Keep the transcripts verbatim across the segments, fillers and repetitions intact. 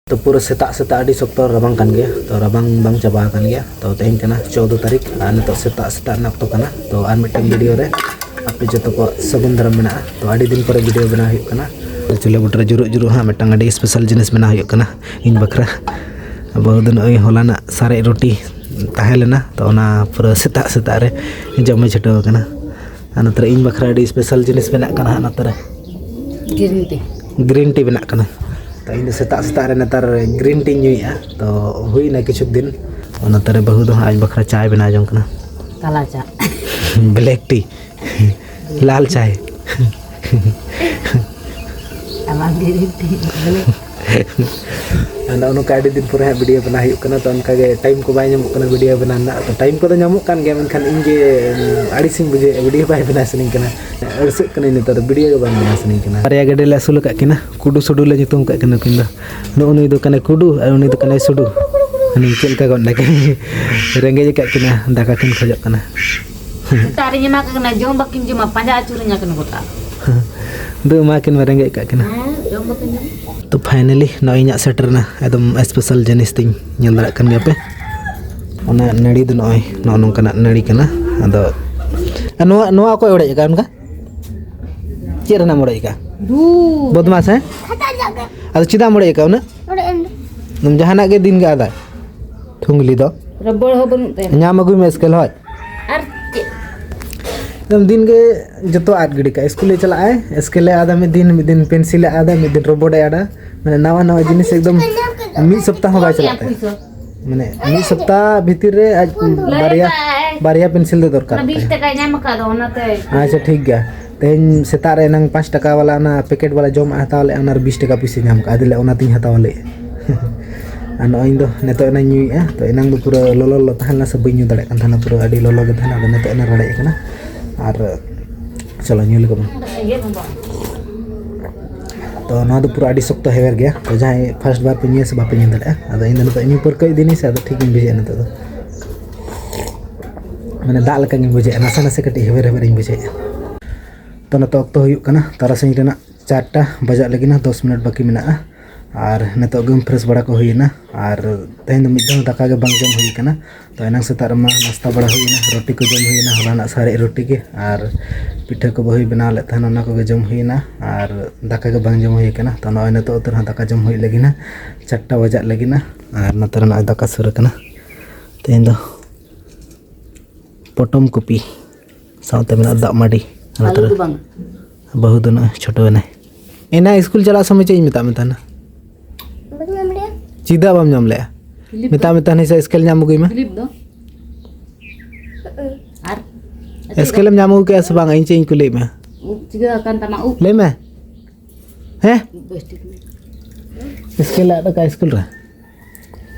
ᱛᱚ ᱯᱩᱨᱟᱹ ᱥᱮᱛᱟᱜ ᱥᱮᱛᱟᱜ ᱟᱹᱰᱤ ᱥᱚᱠᱛᱚ ᱨᱟᱵᱟᱝ ᱠᱟᱱ ᱜᱮᱭᱟ᱾ ᱛᱚ ᱨᱟᱵᱟᱝ ᱵᱟᱝ ᱪᱟᱵᱟ ᱟᱠᱟᱱ ᱜᱮᱭᱟ᱾ ᱛᱚ ᱛᱮᱦᱮᱧ ᱠᱟᱱᱟ ᱪᱳᱫᱽᱫᱚ ᱛᱟᱹᱨᱤᱠᱷ ᱟᱨ ᱱᱤᱛᱚᱜ ᱥᱮᱛᱟᱜ ᱥᱮᱛᱟᱜ ᱨᱮᱱᱟᱜ ᱚᱠᱛᱚ ᱠᱟᱱᱟ᱾ ᱛᱚ ᱟᱨ ᱢᱤᱫᱴᱟᱝ ᱵᱷᱤᱰᱤᱭᱳ ᱨᱮ ᱟᱯᱮ ᱡᱚᱛᱚ ᱠᱚ ᱥᱟᱹᱜᱩᱱ ᱫᱟᱨᱟᱢ ᱢᱮᱱᱟᱜᱼᱟ᱾ ᱛᱚ ᱟᱹᱰᱤ ᱫᱤᱱ ᱯᱚᱨᱮ ᱵᱷᱤᱰᱤᱭᱳ ᱵᱮᱱᱟᱣ ᱦᱩᱭᱩᱜ ᱠᱟᱱᱟ᱾ ᱪᱩᱞᱦᱟᱹ ᱵᱩᱴᱟᱹ ᱨᱮ ᱡᱩᱨᱩᱜ ᱡᱩᱨᱩᱜ ᱦᱟᱸᱜ ᱢᱤᱫᱴᱟᱝ ᱟᱹᱰᱤ ᱥᱯᱮᱥᱟᱞ ᱡᱤᱱᱤᱥ ᱵᱮᱱᱟᱣ ᱦᱩᱭᱩᱜ ᱠᱟᱱᱟ ᱤᱧ ᱵᱟᱠᱷᱨᱟ᱾ ᱵᱟᱹᱦᱩ ᱫᱚ ᱱᱚᱜᱼᱚᱭ ᱦᱚᱞᱟᱱᱟᱜ ᱥᱟᱨᱮᱡ ᱨᱩᱴᱤ ᱛᱟᱦᱮᱸ ᱞᱮᱱᱟ, ᱛᱚ ᱚᱱᱟ ᱯᱩᱨᱟᱹ ᱥᱮᱛᱟᱜ ᱥᱮᱛᱟᱜ ᱨᱮ ᱡᱚᱢᱮ ᱪᱷᱩᱴᱟᱹᱣ ᱟᱠᱟᱱᱟ᱾ ᱟᱨ ᱱᱚᱛᱮ ᱨᱮ ᱤᱧ ᱵᱟᱠᱷᱨᱟ ᱟᱹᱰᱤ ᱥᱯᱮᱥᱟᱞ ᱡᱤᱱᱤᱥ ᱵᱮᱱᱟᱜ ᱠᱟᱱᱟ ᱦᱟᱸᱜ ᱱᱚᱛᱮ ᱨᱮ᱾ Green tea. ᱜᱨᱤᱱ ᱴᱤ ᱵᱮᱱᱟᱜ ᱠᱟᱱᱟ᱾ ᱛᱚ ᱤᱧ ᱫᱚ ᱥᱮᱛᱟᱜ ᱥᱮᱛᱟᱜ ᱨᱮ ᱱᱮᱛᱟᱨ ᱜᱨᱤᱱ ᱴᱤᱧ ᱧᱩᱭᱮᱫᱼᱟ᱾ ᱛᱚ ᱦᱩᱭᱱᱟ ᱠᱤᱪᱷᱩ ᱫᱤᱱ, ᱚᱱᱟ ᱛᱟᱨᱮ ᱵᱟᱹᱦᱩ ᱫᱚ ᱦᱟᱸᱜ ᱟᱡ ᱵᱟᱠᱷᱨᱟ ᱪᱟᱭ ᱵᱮᱱᱟᱣ ᱡᱚᱝ ᱠᱟᱱᱟ᱾ ᱠᱟᱞᱟ ᱪᱟ᱾ Black tea. ᱞᱟᱞ ᱪᱟᱭ᱾ ᱟᱞᱟᱝ ᱜᱮ ᱨᱤᱱ ᱴᱤ ᱵᱞᱮᱠ᱾ ᱟᱨ ᱱᱚᱜᱼᱚ ᱱᱚᱝᱠᱟ ᱟᱹᱰᱤ ᱫᱤᱱ ᱯᱚᱨᱮ ᱦᱟᱸᱜ ᱵᱷᱤᱰᱤᱭᱳ ᱵᱮᱱᱟᱣ ᱦᱩᱭᱩᱜ ᱠᱟᱱᱟ᱾ ᱛᱚ ᱚᱱᱠᱟ ᱜᱮ ᱴᱟᱭᱤᱢ ᱠᱚ ᱵᱟᱭ ᱧᱟᱢᱚᱜ ᱠᱟᱱᱟ ᱵᱷᱤᱰᱤᱭᱳ ᱵᱮᱱᱟᱣ ᱨᱮᱱᱟᱜ᱾ ᱛᱚ ᱴᱟᱭᱤᱢ ᱠᱚᱫᱚ ᱧᱟᱢᱚᱜ ᱠᱟᱱ ᱜᱮᱭᱟ, ᱢᱮᱱᱠᱷᱟᱱ ᱤᱧ ᱜᱮ ᱟᱹᱲᱤᱥᱤᱧ ᱵᱩᱡᱷᱟᱹᱣᱮᱫᱼᱟ, ᱵᱷᱤᱰᱤᱭᱳ ᱵᱟᱭ ᱵᱮᱱᱟᱣ ᱥᱟᱱᱟᱧ ᱠᱟᱱᱟ᱾ ᱟᱹᱲᱤᱥᱟᱹᱜ ᱠᱟᱹᱱᱟᱹᱧ ᱱᱮᱛᱟᱨ ᱫᱚ, ᱵᱷᱤᱰᱤᱭᱳ ᱜᱮ ᱵᱟᱝ ᱵᱮᱱᱟᱣ ᱥᱟᱱᱟᱧ ᱠᱟᱱᱟ᱾ ᱵᱟᱨᱭᱟ ᱜᱮᱰᱮ ᱞᱮ ᱟᱹᱥᱩᱞ ᱟᱠᱟᱫ ᱠᱤᱱᱟ, ᱠᱩᱰᱩ ᱥᱩᱰᱩ ᱞᱮ ᱧᱩᱛᱩᱢ ᱟᱠᱟᱫ ᱠᱤᱱᱟ ᱱᱩᱠᱤᱱ ᱫᱚ᱾ ᱱᱩᱜᱼᱩ ᱱᱩᱭ ᱫᱚ ᱠᱟᱱᱟᱭ ᱠᱩᱰᱩ ᱟᱨ ᱩᱱᱤ ᱫᱚ ᱠᱟᱱᱟᱭ ᱥᱩᱰᱩ᱾ ᱦᱟᱹᱱᱤ ᱪᱮᱫ ᱞᱮᱠᱟ ᱜᱚᱫ ᱱᱟᱠᱤᱱ᱾ ᱨᱮᱸᱜᱮᱡ ᱟᱠᱟᱫ ᱠᱤᱱᱟ, ᱫᱟᱠᱟ ᱠᱤᱱ ᱠᱷᱚᱡᱚᱜ ᱠᱟᱱᱟ᱾ ᱥᱮᱛᱟᱜ ᱨᱮᱧ ᱮᱢᱟ ᱠᱚ ᱠᱟᱱᱟ, ᱡᱚᱢ ᱵᱟᱹᱠᱤᱱ ᱡᱚᱢᱟ, ᱯᱟᱸᱡᱟ ᱟᱹᱪᱩᱨᱤᱧᱟ ᱠᱤᱱ ᱜᱚᱴᱟ᱾ ᱫᱩ ᱮᱢᱟ ᱠᱤᱱ ᱢᱮ, ᱨᱮᱸᱜᱮᱡ ᱟᱠᱟᱫ ᱠᱤᱱᱟ᱾ ᱦᱮᱸ, ᱡᱚᱢ ᱵᱟᱹᱠᱤᱱ ᱡᱚᱢᱟ᱾ ᱛᱚ finally ᱱᱚᱜᱼᱚᱭ ᱤᱧᱟᱹᱜ ᱥᱮᱴᱮᱨ ᱮᱱᱟ ᱮᱠᱫᱚᱢ ᱥᱯᱮᱥᱟᱞ ᱡᱤᱱᱤᱥ ᱛᱤᱧ, ᱧᱮᱞ ᱫᱟᱲᱮᱭᱟᱜ ᱠᱟᱱ ᱜᱮᱭᱟ ᱯᱮ᱾ ᱚᱱᱟ ᱱᱟᱹᱲᱤ ᱫᱚ ᱱᱚᱜᱼᱚᱭ ᱱᱚᱜᱼᱚ ᱱᱚᱝᱠᱟᱱᱟᱜ ᱱᱟᱹᱲᱤ ᱠᱟᱱᱟ᱾ ᱟᱫᱚ ᱟᱨ ᱱᱚᱣᱟ, ᱱᱚᱣᱟ ᱚᱠᱚᱭ ᱚᱲᱮᱡ ᱟᱠᱟᱫ ᱚᱱᱠᱟ? ᱪᱮᱫ ᱨᱮᱱᱟᱜ ᱮᱢ ᱚᱲᱮᱡ ᱟᱠᱟᱫ? ᱫᱩ᱾ ᱵᱚᱫᱢᱟᱥ, ᱦᱮᱸ? ᱟᱫᱚ ᱪᱮᱫᱟᱜ ᱮᱢ ᱚᱲᱮᱡ ᱟᱠᱟᱫ ᱩᱱᱟᱹᱜ? ᱚᱲᱮᱡ ᱮᱱ ᱫᱚ᱾ ᱟᱫᱚᱢ ᱡᱟᱦᱟᱱᱟᱜ ᱜᱮ ᱫᱤᱱ ᱜᱮ ᱟᱫᱟᱭ᱾ ᱴᱷᱩᱝᱞᱤ ᱫᱚ᱾ ᱨᱚᱵᱚᱲ ᱦᱚᱸ ᱵᱟᱹᱱᱩᱜ ᱛᱟᱭᱟ᱾ ᱧᱟᱢ ᱟᱹᱜᱩᱭ ᱢᱮ ᱥᱠᱮᱞ ᱦᱚᱸ᱾ ᱟᱨ ᱪᱮᱫ? ᱮᱠᱫᱚᱢ ᱫᱤᱱ ᱜᱮ ᱡᱚᱛᱚ ᱟᱫ ᱜᱤᱰᱤ ᱠᱟᱜᱼᱟ᱾ ᱥᱠᱩᱞᱮ ᱪᱟᱞᱟᱜᱼᱟᱭ, ᱥᱠᱮᱞᱮ ᱟᱫᱟ ᱢᱤᱫ ᱫᱤᱱ, ᱢᱤᱫ ᱫᱤᱱ ᱯᱮᱱᱥᱤᱞᱮ ᱟᱫᱟ, ᱢᱤᱫ ᱫᱤᱱ ᱨᱚᱵᱚᱲᱮ ᱟᱫᱟ᱾ ᱢᱟᱱᱮ ᱱᱟᱣᱟ ᱱᱟᱣᱟ ᱡᱤᱱᱤᱥ ᱮᱠᱫᱚᱢ ᱢᱤᱫ ᱥᱚᱯᱛᱟᱦᱚ ᱦᱚᱸ ᱵᱟᱭ ᱪᱟᱞᱟᱜ ᱛᱟᱭᱟ᱾ ᱯᱩᱭᱥᱟᱹ᱾ ᱢᱟᱱᱮ ᱢᱤᱫ ᱥᱚᱯᱛᱟᱦᱚ ᱵᱷᱤᱛᱤᱨ ᱨᱮ ᱟᱡ ᱵᱟᱨᱭᱟ, ᱵᱟᱨᱭᱟ ᱯᱮᱱᱥᱤᱞ ᱫᱚ ᱫᱚᱨᱠᱟᱨ ᱚᱱᱟ ᱵᱤᱥ ᱛᱟᱭᱟ᱾ ᱴᱟᱠᱟᱭ ᱧᱟᱢ ᱟᱠᱟᱫᱟ, ᱚᱱᱟᱛᱮ᱾ ᱟᱪᱪᱷᱟ, ᱴᱷᱤᱠ ᱜᱮᱭᱟ᱾ ᱛᱮᱦᱮᱧ ᱥᱮᱛᱟᱜ ᱨᱮ ᱮᱱᱟᱝ ᱯᱟᱸᱪ ᱴᱟᱠᱟ ᱵᱟᱞᱟ ᱚᱱᱟ ᱯᱮᱠᱮᱴ ᱵᱟᱞᱟ ᱡᱚᱢᱟᱜ ᱮ ᱦᱟᱛᱟᱣ ᱞᱮᱫᱼᱟ, ᱚᱱᱟ ᱨᱮ ᱵᱤᱥ ᱴᱟᱠᱟ ᱯᱩᱭᱥᱟᱹ ᱧᱟᱢ ᱠᱟᱜᱼᱟ᱾ ᱟᱫᱚ ᱞᱟᱹᱭᱟ, "ᱚᱱᱟᱛᱤᱧ ᱦᱟᱛᱟᱣᱟ," ᱞᱟᱹᱭᱮᱫᱼᱟ᱾ ᱟᱨ ᱱᱚᱜᱼᱚᱭ ᱤᱧ ᱫᱚ ᱱᱤᱛᱚᱜ ᱮᱱᱟᱝ ᱧᱩᱭᱮᱫᱼᱟ᱾ ᱛᱚ ᱮᱱᱟᱝ ᱫᱚ ᱯᱩᱨᱟᱹ ᱞᱚᱞᱚ ᱞᱚᱞᱚ ᱛᱟᱦᱮᱸ ᱞᱮᱱᱟ ᱥᱮ, ᱵᱟᱹᱧ ᱧᱩ ᱫᱟᱲᱮᱭᱟᱜ ᱠᱟᱱ ᱛᱟᱦᱮᱱᱟ, ᱯᱩᱨᱟᱹ ᱟᱹᱰᱤ ᱞᱚᱞᱚ ᱜᱮ ᱛᱟᱦᱮᱱᱟ᱾ ᱟᱫᱚ ᱱᱤᱛᱚᱜ ᱮᱱᱟᱝ ᱨᱟᱲᱮᱡ ᱟᱠᱟᱱᱟ᱾ ᱟᱨ ᱪᱚᱞᱚ ᱧᱩ ᱞᱮᱜᱮ ᱵᱚᱱ᱾ ᱛᱚ ᱱᱚᱣᱟ ᱫᱚ ᱯᱩᱨᱟᱹ ᱟᱹᱰᱤ ᱥᱚᱠᱛᱚ ᱦᱮᱣᱮᱨ ᱜᱮᱭᱟ᱾ ᱛᱚ ᱡᱟᱦᱟᱸᱭ first ᱵᱟᱨ ᱯᱮ ᱧᱩᱭᱟ ᱥᱮ ᱵᱟᱯᱮ ᱧᱩ ᱫᱟᱲᱮᱭᱟᱜᱼᱟ, ᱟᱫᱚ ᱤᱧ ᱫᱚ ᱱᱤᱛᱚᱜ ᱧᱩ ᱯᱟᱹᱨᱠᱟᱹᱣ ᱤᱫᱤᱭᱮᱱᱟᱹᱧ ᱥᱮ, ᱟᱫᱚ ᱴᱷᱤᱠ ᱜᱤᱧ ᱵᱩᱡᱷᱟᱹᱣᱮᱫᱼᱟ ᱱᱤᱛᱚᱜ ᱫᱚ᱾ ᱢᱟᱱᱮ ᱫᱟᱜ ᱞᱮᱠᱟ ᱜᱤᱧ ᱵᱩᱡᱷᱟᱹᱣᱮᱫᱼᱟ, ᱱᱟᱥᱮ ᱱᱟᱥᱮ ᱠᱟᱹᱴᱤᱡ ᱦᱮᱣᱮᱨ ᱦᱮᱣᱮᱨ ᱤᱧ ᱵᱩᱡᱷᱟᱹᱣᱮᱫᱼᱟ᱾ ᱛᱚ ᱱᱤᱛᱚᱜ ᱚᱠᱛᱚ ᱦᱩᱭᱩᱜ ᱠᱟᱱᱟ ᱛᱟᱨᱟᱥᱤᱧ ᱨᱮᱱᱟᱜ ᱪᱟᱨᱴᱟ ᱵᱟᱡᱟᱜ ᱞᱟᱹᱜᱤᱫ ᱱᱟ, ᱫᱚᱥ ᱢᱤᱱᱤᱴ ᱵᱟᱹᱠᱤ ᱢᱮᱱᱟᱜᱼᱟ᱾ ᱟᱨ ᱱᱤᱛᱚᱜ ᱜᱮ ᱩᱢ ᱯᱷᱨᱮᱥ ᱵᱟᱲᱟ ᱠᱚ ᱦᱩᱭᱮᱱᱟ᱾ ᱟᱨ ᱛᱮᱦᱮᱧ ᱫᱚ ᱢᱤᱫ ᱫᱷᱟᱣ ᱫᱟᱠᱟ ᱜᱮ ᱵᱟᱝ ᱡᱚᱢ ᱦᱩᱭ ᱠᱟᱱᱟ᱾ ᱛᱚ ᱮᱱᱟᱝ ᱥᱮᱛᱟᱜ ᱨᱮᱢᱟ ᱱᱟᱥᱛᱟ ᱵᱟᱲᱟ ᱦᱩᱭᱮᱱᱟ, ᱨᱩᱴᱤ ᱠᱚ ᱡᱚᱢ ᱦᱩᱭᱮᱱᱟ, ᱦᱚᱞᱟᱱᱟᱜ ᱥᱟᱨᱮᱡ ᱨᱩᱴᱤ ᱜᱮ, ᱟᱨ ᱯᱤᱴᱷᱟᱹ ᱠᱚ ᱵᱟᱹᱦᱩᱭ ᱵᱮᱱᱟᱣ ᱞᱮᱫ ᱛᱟᱦᱮᱱᱟ, ᱚᱱᱟ ᱠᱚᱜᱮ ᱡᱚᱢ ᱦᱩᱭᱮᱱᱟ᱾ ᱟᱨ ᱫᱟᱠᱟ ᱜᱮ ᱵᱟᱝ ᱡᱚᱢ ᱦᱩᱭ ᱠᱟᱱᱟ᱾ ᱛᱚ ᱱᱚᱜᱼᱚᱭ ᱱᱤᱛᱚᱜ ᱩᱛᱟᱹᱨ ᱦᱚᱸ ᱫᱟᱠᱟ ᱡᱚᱢ ᱦᱩᱭᱩᱜ ᱞᱟᱹᱜᱤᱫ ᱱᱟ, ᱪᱟᱨᱴᱟ ᱵᱟᱡᱟᱜ ᱞᱟᱹᱜᱤᱫ ᱱᱟ᱾ ᱟᱨ ᱱᱚᱛᱮ ᱨᱮ ᱱᱚᱜᱼᱚᱭ ᱫᱟᱠᱟ ᱥᱩᱨ ᱟᱠᱟᱱᱟ᱾ ᱛᱮᱦᱮᱧ ᱫᱚ ᱯᱚᱴᱚᱢ ᱠᱚᱯᱤ ᱥᱟᱶᱛᱮ ᱢᱮᱱᱟᱜᱼᱟ ᱫᱟᱜ ᱢᱟᱹᱰᱤ᱾ ᱟᱨ ᱟᱞᱩ ᱱᱚᱛᱮ ᱨᱮ ᱫᱚ ᱵᱟᱝ᱾ ᱵᱟᱹᱦᱩ ᱫᱚ ᱱᱚᱜᱼᱚᱭ ᱪᱷᱳᱴᱳ ᱮᱱᱟᱭ᱾ ᱮᱱᱟ ᱥᱠᱩᱞ ᱪᱟᱞᱟᱜ ᱥᱚᱢᱚᱭ ᱪᱮᱫ ᱤᱧ ᱢᱮᱛᱟᱜ ᱢᱮ ᱛᱟᱦᱮᱱᱟ? ᱵᱟᱹᱧ ᱧᱟᱢ ᱞᱮᱜᱼᱟ᱾ ᱪᱮᱫᱟᱜ ᱵᱟᱢ ᱧᱟᱢ ᱞᱮᱜᱼᱟ? ᱠᱷᱤᱞᱤᱯ ᱢᱮᱛᱟᱜ ᱫᱚ? ᱢᱮ ᱛᱟᱦᱮᱱᱟ ᱥᱮ ᱥᱠᱮᱞ ᱧᱟᱢ ᱟᱹᱜᱩᱭ ᱢᱮ᱾ ᱠᱷᱤᱞᱤᱯ ᱫᱚ? ᱟᱨ ᱥᱠᱮᱞ ᱮᱢ ᱧᱟᱢ ᱟᱹᱜᱩ ᱠᱮᱜᱼᱟ ᱥᱮ ᱵᱟᱝ? ᱤᱧ ᱪᱮᱫ ᱤᱧ ᱠᱩᱞᱤᱭᱮᱫ ᱢᱮᱭᱟ? ᱩᱵ ᱪᱤᱠᱟᱹ ᱟᱠᱟᱱ ᱛᱟᱢᱟ? ᱩᱵ? ᱞᱟᱹᱭ ᱢᱮ᱾ ᱦᱮᱸ? ᱩᱵ ᱵᱮᱥ ᱴᱷᱤᱠ ᱢᱮ᱾ ᱥᱠᱮᱞ ᱟᱫ ᱟᱠᱟᱫ ᱥᱠᱩᱞ ᱨᱮ᱾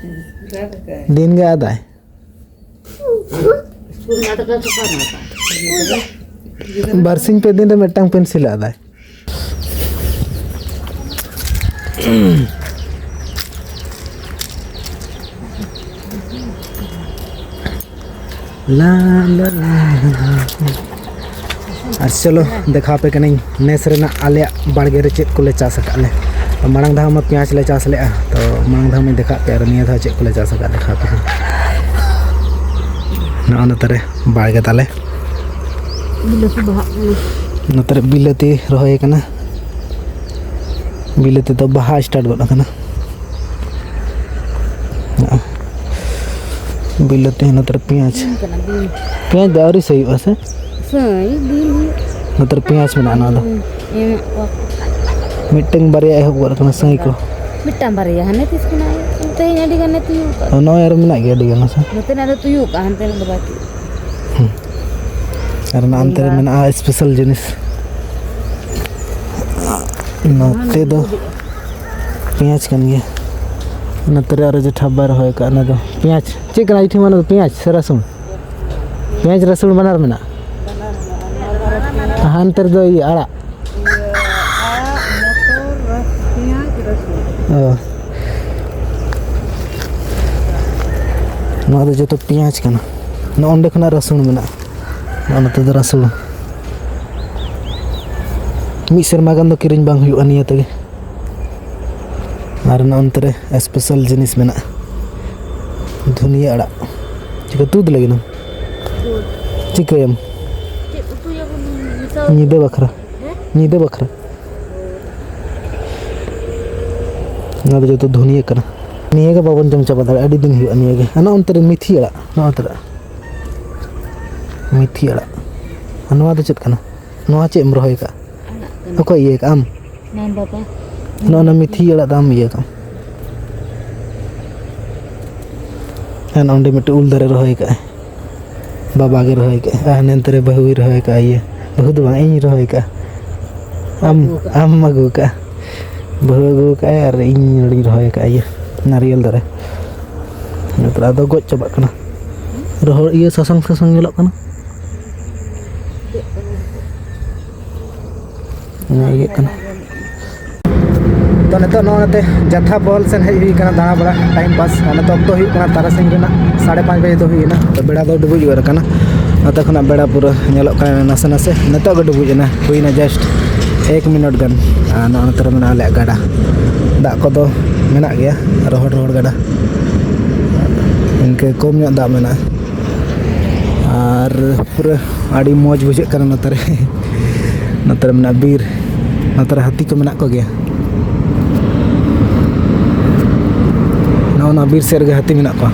ᱫᱤᱱ ᱜᱮ ᱟᱫᱟᱭ᱾ ᱵᱟᱨᱥᱤᱧ ᱯᱮ ᱫᱤᱱ ᱨᱮ ᱢᱤᱫᱴᱟᱝ ᱯᱮᱱᱥᱤᱞ ᱟᱫᱟᱭ᱾ ᱞᱟ, ᱞᱟ, ᱞᱟ, ᱞᱟ᱾ ᱟᱨ ᱪᱚᱞᱚ, ᱫᱮᱠᱷᱟᱣ ᱟᱯᱮ ᱠᱟᱹᱱᱟᱹᱧ ᱱᱮᱥ ᱨᱮᱱᱟᱜ ᱟᱞᱮᱭᱟᱜ ᱵᱟᱲᱜᱮ ᱨᱮ ᱪᱮᱫ ᱠᱚᱞᱮ ᱪᱟᱥ ᱟᱠᱟᱫ ᱞᱮ᱾ ᱢᱟᱲᱟᱝ ᱫᱷᱟᱣ ᱢᱟ ᱯᱮᱸᱭᱟᱡᱽ ᱞᱮ ᱪᱟᱥ ᱞᱮᱜᱼᱟ, ᱛᱚ ᱢᱟᱲᱟᱝ ᱫᱷᱟᱣ ᱢᱟᱧ ᱫᱮᱠᱷᱟᱣ ᱯᱮᱭᱟ, ᱟᱨ ᱱᱤᱭᱟᱹ ᱫᱷᱟᱣ ᱪᱮᱫ ᱠᱚᱞᱮ ᱪᱟᱥ ᱟᱠᱟᱫ, ᱫᱮᱠᱷᱟᱣ ᱟᱯᱮ ᱠᱟᱹᱱᱟᱹᱧ᱾ ᱱᱚᱜᱼᱚ ᱱᱚᱛᱮ ᱨᱮ ᱵᱟᱲᱜᱮ ᱛᱟᱞᱮ᱾ ᱵᱤᱞᱟᱹᱛᱤ ᱵᱟᱦᱟᱜ ᱠᱟᱱᱟ᱾ ᱱᱚᱛᱮ ᱨᱮ ᱵᱤᱞᱟᱹᱛᱤ ᱨᱚᱦᱚᱭ ᱠᱟᱱᱟ᱾ ᱵᱤᱞᱟᱹᱛᱤ ᱫᱚ ᱵᱟᱦᱟ ᱥᱴᱟᱨᱴ ᱜᱚᱫ ᱟᱠᱟᱱᱟ᱾ ᱵᱤᱞᱟᱹᱛᱤ, ᱱᱚᱛᱮ ᱨᱮ ᱯᱮᱸᱭᱟᱡᱽ᱾ ᱵᱤᱱ ᱠᱟᱱᱟ, ᱵᱤᱱ᱾ ᱯᱮᱸᱭᱟᱡᱽ ᱫᱚ ᱟᱹᱣᱨᱤ ᱥᱟᱹᱭᱩᱜᱼᱟ ᱥᱮ? ᱥᱟᱹᱭ ᱵᱤᱱ ᱦᱩᱭᱩᱜ᱾ ᱱᱚᱛᱮ ᱨᱮ ᱯᱮᱸᱭᱟᱡᱽ ᱢᱮᱱᱟᱜᱼᱟ, ᱱᱚᱣᱟ ᱫᱚ᱾ ᱮᱢ ᱠᱚ᱾ ᱢᱤᱫᱴᱟᱹᱝ ᱵᱟᱨᱭᱟ ᱮᱦᱚᱵ ᱜᱚᱫ ᱟᱠᱟᱱᱟ ᱥᱟᱹᱭ ᱠᱚ᱾ ᱢᱤᱫᱴᱟᱝ ᱵᱟᱨᱭᱟ, ᱦᱟᱱᱮ ᱛᱤᱥ ᱠᱷᱚᱱᱟᱜ ᱛᱮᱦᱮᱧ ᱟᱹᱰᱤ ᱜᱟᱱᱮ ᱛᱤᱭᱩᱜ ᱠᱟᱜ᱾ ᱱᱚᱜᱼᱚᱭ ᱟᱨᱚ ᱢᱮᱱᱟᱜ ᱜᱮᱭᱟ ᱟᱹᱰᱤ ᱜᱟᱱ ᱦᱮᱸ ᱥᱮ? ᱱᱚᱛᱮᱱᱟᱜ ᱫᱚ ᱛᱩᱭᱩᱜ ᱠᱟᱜᱼᱟ, ᱦᱟᱱᱛᱮᱱᱟᱜ ᱫᱚ ᱵᱟᱭ ᱛᱩᱭᱩᱜ᱾ ᱦᱩᱸ᱾ ᱟᱨ ᱚᱱᱟ ᱦᱟᱱᱛᱮ ᱨᱮ ᱵᱮᱸᱜᱟᱲ᱾ ᱢᱮᱱᱟᱜᱼᱟ ᱥᱯᱮᱥᱟᱞ ᱡᱤᱱᱤᱥ᱾ ᱱᱚᱛᱮ ᱫᱚ ᱯᱮᱸᱭᱟᱡᱽ ᱠᱟᱱ ᱜᱮᱭᱟ᱾ ᱱᱚᱛᱮ ᱨᱮ ᱟᱨᱚ ᱡᱮᱴᱷᱟ ᱵᱟᱭ ᱨᱚᱦᱚᱭ ᱠᱟᱜᱼᱟ, ᱚᱱᱟ ᱫᱚ ᱯᱮᱸᱭᱟᱡᱽ᱾ ᱪᱮᱫ ᱠᱟᱱᱟ ᱤᱧ ᱴᱷᱮᱱ? ᱚᱱᱟ ᱫᱚ ᱯᱮᱸᱭᱟᱡᱽ ᱥᱮ ᱨᱟᱹᱥᱩᱱ? ᱯᱮᱸᱭᱟᱡᱽ ᱨᱟᱹᱥᱩᱱ ᱵᱟᱱᱟᱨ ᱢᱮᱱᱟᱜᱼᱟ᱾ ᱦᱟᱱᱛᱮ ᱨᱮᱫᱚ ᱤᱭᱟᱹ ᱟᱲᱟᱜ᱾ ᱤᱭᱟᱹ, ᱟᱲᱟᱜ, ᱢᱚᱴᱚᱨ, ᱨᱟᱥ-, ᱯᱮᱸᱭᱟᱡᱽ, ᱨᱟᱹᱥᱩᱱ᱾ ᱚ᱾ ᱱᱚᱣᱟ ᱫᱚ ᱡᱚᱛᱚ ᱯᱮᱸᱭᱟᱡᱽ ᱠᱟᱱᱟ᱾ ᱱᱚᱜᱼᱚ ᱱᱚᱸᱰᱮ ᱠᱷᱚᱱᱟᱜ ᱨᱟᱹᱥᱩᱱ ᱢᱮᱱᱟᱜᱼᱟ᱾ ᱱᱚᱜᱼᱚ ᱱᱚᱛᱮ ᱫᱚ ᱨᱟᱹᱥᱩᱱ᱾ ᱢᱤᱫ ᱥᱮᱨᱢᱟ ᱜᱟᱱ ᱫᱚ ᱠᱤᱨᱤᱧ ᱵᱟᱝ ᱦᱩᱭᱩᱜᱼᱟ ᱱᱤᱭᱟᱹ ᱛᱮᱜᱮ᱾ ᱟᱨ ᱱᱚᱜᱼᱚ ᱱᱚᱱᱛᱮ ᱨᱮ ᱥᱯᱮᱥᱟᱞ ᱡᱤᱱᱤᱥ ᱢᱮᱱᱟᱜᱼᱟ, ᱫᱷᱩᱱᱤᱭᱟᱹ ᱟᱲᱟᱜ᱾ ᱪᱤᱠᱟᱹ ᱛᱩᱫ ᱞᱟᱹᱜᱤᱫ ᱮᱢ? ᱪᱤᱠᱟᱹᱭᱟᱢ? ᱪᱮᱫ ᱩᱛᱩᱭᱟᱵᱚᱱ ᱱᱤᱛᱚᱜ? ᱧᱤᱫᱟᱹ ᱵᱟᱠᱷᱨᱟ᱾ ᱦᱮᱸ? ᱧᱤᱫᱟᱹ ᱵᱟᱠᱷᱨᱟ᱾ ᱱᱚᱣᱟ ᱫᱚ ᱡᱚᱛᱚ ᱫᱷᱩᱱᱤᱭᱟᱹ ᱠᱟᱱᱟ᱾ ᱱᱤᱭᱟᱹ ᱜᱮ ᱵᱟᱵᱚᱱ ᱡᱚᱢ ᱪᱟᱵᱟ ᱫᱟᱲᱮᱭᱟᱜᱼᱟ, ᱟᱹᱰᱤ ᱫᱤᱱ ᱦᱩᱭᱩᱜᱼᱟ ᱱᱤᱭᱟᱹ ᱜᱮ᱾ ᱟᱨ ᱱᱚᱜᱼᱚ ᱱᱚᱱᱛᱮ ᱨᱮ ᱢᱤᱛᱷᱤ ᱟᱲᱟᱜ, ᱱᱚᱜᱼᱚ ᱱᱚᱱᱛᱮ ᱨᱮ ᱢᱤᱛᱷᱤ ᱟᱲᱟᱜ᱾ ᱟᱨ ᱱᱚᱣᱟ ᱫᱚ ᱪᱮᱫ ᱠᱟᱱᱟ? ᱱᱚᱣᱟ ᱪᱮᱫ ᱮᱢ ᱨᱚᱦᱚᱭ ᱠᱟᱜᱼᱟ? ᱟᱲᱟᱜ ᱠᱟᱱᱟ᱾ ᱚᱠᱚᱭ ᱤᱭᱟᱹ ᱠᱟᱜᱼᱟ, ᱟᱢ? ᱢᱮᱱ ᱵᱟᱵᱟ᱾ ᱱᱚᱜᱼᱚ ᱱᱚᱣᱟ ᱢᱤᱛᱷᱤ ᱟᱲᱟᱜ ᱫᱚ ᱟᱢ ᱤᱭᱟᱹ ᱠᱟᱜᱼᱟᱢ᱾ ᱟᱨ ᱱᱚᱸᱰᱮ ᱢᱤᱫᱴᱮᱡ ᱩᱞ ᱫᱟᱨᱮ ᱨᱚᱦᱚᱭ ᱠᱟᱜᱼᱟᱭ, ᱵᱟᱵᱟ ᱜᱮ ᱨᱚᱦᱚᱭ ᱠᱟᱜᱼᱟᱭ᱾ ᱟᱨ ᱦᱟᱱᱮ ᱱᱚᱱᱛᱮ ᱨᱮ ᱵᱟᱹᱦᱩᱭ ᱨᱚᱦᱚᱭ ᱠᱟᱜᱼᱟ, ᱤᱭᱟᱹ, ᱵᱟᱹᱦᱩ ᱫᱚ ᱵᱟᱝ, ᱤᱧ ᱨᱚᱦᱚᱭ ᱠᱟᱜᱼᱟ᱾ ᱟᱢ, ᱟᱹᱜᱩ ᱠᱟᱜᱼᱟ᱾ ᱟᱢ ᱟᱹᱜᱩ ᱠᱟᱜᱼᱟ᱾ ᱵᱟᱹᱦᱩ ᱟᱹᱜᱩ ᱠᱟᱜᱼᱟᱭ ᱟᱨ ᱤᱧ ᱱᱚᱸᱰᱮᱧ ᱨᱚᱦᱚᱭ ᱠᱟᱜᱼᱟ, ᱤᱭᱟᱹ, ᱱᱟᱨᱤᱭᱮᱞ ᱫᱟᱨᱮ᱾ ᱱᱤᱛᱚᱜ ᱟᱫᱚ ᱜᱚᱡ ᱪᱟᱵᱟᱜ ᱠᱟᱱᱟ᱾ ᱨᱚᱦᱚᱲ, ᱤᱭᱟᱹ, ᱥᱟᱥᱟᱝ ᱥᱟᱥᱟᱝ ᱧᱮᱞᱚᱜ ᱠᱟᱱᱟ᱾ ᱚᱱᱟ ᱤᱭᱟᱹᱜ ᱠᱟᱱᱟ᱾ ᱛᱚ, ᱱᱤᱛᱚᱜ ᱱᱚᱜᱼᱚᱭ ᱱᱚᱛᱮ ᱡᱟᱛᱷᱟ ᱯᱚᱦᱚᱞ ᱥᱮᱱ ᱦᱮᱡ ᱦᱩᱭ ᱠᱟᱱᱟ ᱫᱟᱬᱟ ᱵᱟᱲᱟ, time pass᱾ ᱟᱨ ᱱᱤᱛᱚᱜ ᱚᱠᱛᱚ ᱦᱩᱭᱩᱜ ᱠᱟᱱᱟ ᱛᱟᱨᱟᱥᱤᱧ ᱨᱮᱱᱟᱜ ᱥᱟᱲᱮ ᱯᱟᱸᱪ ᱵᱟᱡᱮ ᱫᱚ ᱦᱩᱭ ᱮᱱᱟ᱾ ᱛᱚ, ᱵᱮᱲᱟ ᱫᱚ ᱰᱩᱵᱩᱡ ᱜᱚᱫ ᱟᱠᱟᱱᱟ᱾ ᱱᱚᱛᱮ ᱠᱷᱚᱱᱟᱜ ᱵᱮᱲᱟ ᱯᱩᱨᱟᱹ ᱧᱮᱞᱚᱜ ᱠᱟᱱᱟ ᱱᱟᱥᱮ ᱱᱟᱥᱮ᱾ ᱱᱤᱛᱚᱜ ᱜᱮ ᱰᱩᱵᱩᱡ ᱮᱱᱟ, ᱦᱩᱭᱱᱟ just ᱮᱠ ᱢᱤᱱᱤᱴ ᱜᱟᱱ᱾ ᱟᱨ ᱱᱚᱜᱼᱚ ᱱᱚᱛᱮ ᱨᱮ ᱢᱮᱱᱟᱜᱼᱟ ᱟᱞᱮᱭᱟᱜ ᱜᱟᱰᱟ᱾ ᱫᱟᱜ ᱠᱚᱫᱚ ᱢᱮᱱᱟᱜ ᱜᱮᱭᱟ, ᱨᱚᱦᱚᱲ ᱨᱚᱦᱚᱲ ᱜᱟᱰᱟ, ᱤᱱᱠᱟᱹ ᱠᱚᱢ ᱧᱚᱜ ᱫᱟᱜ ᱢᱮᱱᱟᱜᱼᱟ᱾ ᱟᱨ ᱯᱩᱨᱟᱹ ᱟᱹᱰᱤ ᱢᱚᱡᱽ ᱵᱩᱡᱷᱟᱹᱜ ᱠᱟᱱᱟ ᱱᱚᱛᱮ ᱨᱮ᱾ ᱱᱚᱛᱮ ᱨᱮ ᱢᱮᱱᱟᱜᱼᱟ ᱵᱤᱨ, ᱱᱚᱛᱮ ᱨᱮ ᱦᱟᱹᱛᱤ ᱠᱚ ᱢᱮᱱᱟᱜ ᱠᱚᱜᱮᱭᱟ᱾ ᱱᱚᱜᱼᱚ ᱱᱚᱣᱟ ᱵᱤᱨ ᱥᱮᱫ ᱨᱮᱜᱮ ᱦᱟᱹᱛᱤ ᱢᱮᱱᱟᱜ ᱠᱚᱣᱟ᱾